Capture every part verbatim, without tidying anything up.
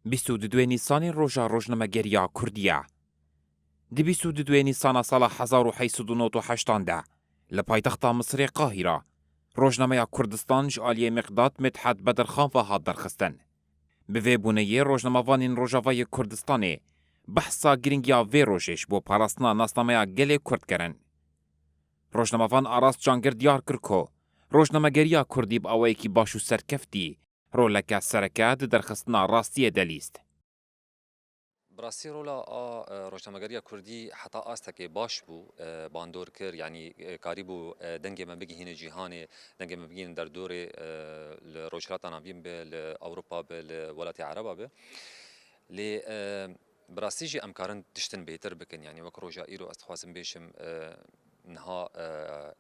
Bîst û du Nîsanê roja rojnamegeriya Kurdî ye. Di bîst û du Nîsana sala hezar û heyt sed û nod û heştan de li paytexta Misirê Qahîra rojnameya Kurdistan ji aliyê Miqdad Midhat Bedirxan ve hat derxistin. Bi vê bûneyê rojnamevanên Rojavayê Kurdistanê behsa girîngiya vê rojê ji bo parastina nasnameya gelê Kurd kirin. Rojnamevan Aras Cangir diyar kir ku rojnamegeriya Kurdî bi awayekî baş û serkeftî roleke sereke di derxistina rastiyê de lîst. Bi rastî rola a, e, rojnamegeriya Kurdî heta astekê baş bû, e, bandor kir, yanî, e, karîbû, e, dengê me bigihîne cîhanê, dengê me bigihîne derdorê, e, li Rojhilata Navîn be, li Ewropa be, li welatê Ereba be. Lê, e, bi rastî jî em karin tiştin bêtir bikin, yanî wek roja îro ez dixwazim bêjim, e, niha,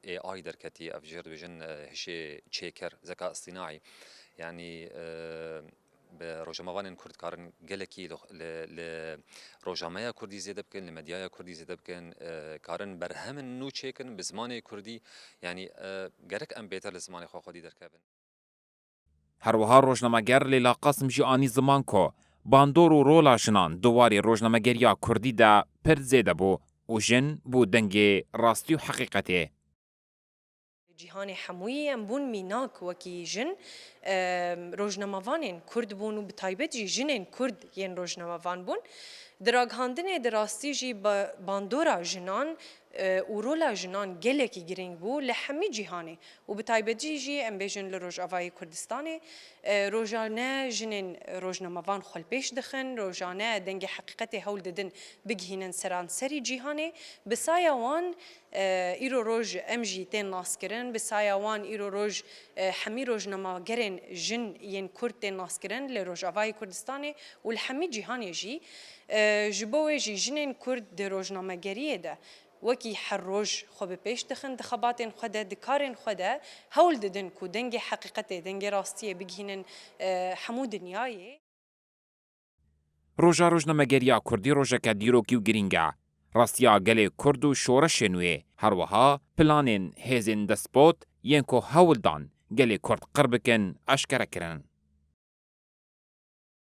e, A I derketî, ev jê re dibêjin, e, hişê çêker, zeka îstînaî. Yanî, e, bi rojnamevanên Kurd karin gelekî li, li, li rojnameya Kurdî zêde bikin, li medyaya Kurdî zêde bikin, e, karin berhemên nû çêkin bi zimanê Kurdî. Yanî, e, gerek em bêtir li zimanê xwe xwedî derkevin. Her wiha rojnameger Leyla Qasim jî anî ziman ku bandor û rola jinan di warê rojnamegeriya Kurdî de pir zêde bû û jin bû dengê rastî û heqîqetê. Cîhanê hemûyî em bûn mînak wekî jin, e, rojnamevanên Kurd bûn û bi taybet jî jinên Kurd yên rojnamevan bûn. Di ragihandinê de rastî jî ba-, bandora jinan, e, û rola jinan gelekî girîng bû li hemî cîhanê û bi taybetî jî em bêjin li Rojavayê Kurdistanê, e, rojane jinên rojnamevan xwe li pêş dixin, rojane dengê heqîqetê hewl didin bigihînin seranserî cîhanê. Bi saya wan, e, îro roj em jî tên naskirin, bi saya wan îro roj, e, hemî rojnamegerên jin yên Kurd tên naskirin li Rojavayê Kurdistanê û li hemî cîhanê jî. E, ji bo wê jî jinên Kurd di rojnamegeriyê de wekî her roj xwe bi pêş dixin, di xebatên xwe de, di karên xwe de hewl didin ku dengê heqîqetê, dengê rastiyê bigihînin, e, hemû dinyayê. Roja rojnamegeriya Kurdî rojeke dîrokî û girîng e. Rastiya gelê Kurd û şoreşên wê, her wiha planên hêzên despot yên ku hewl dan gelê Kurd qir bikin, eşkere kirin.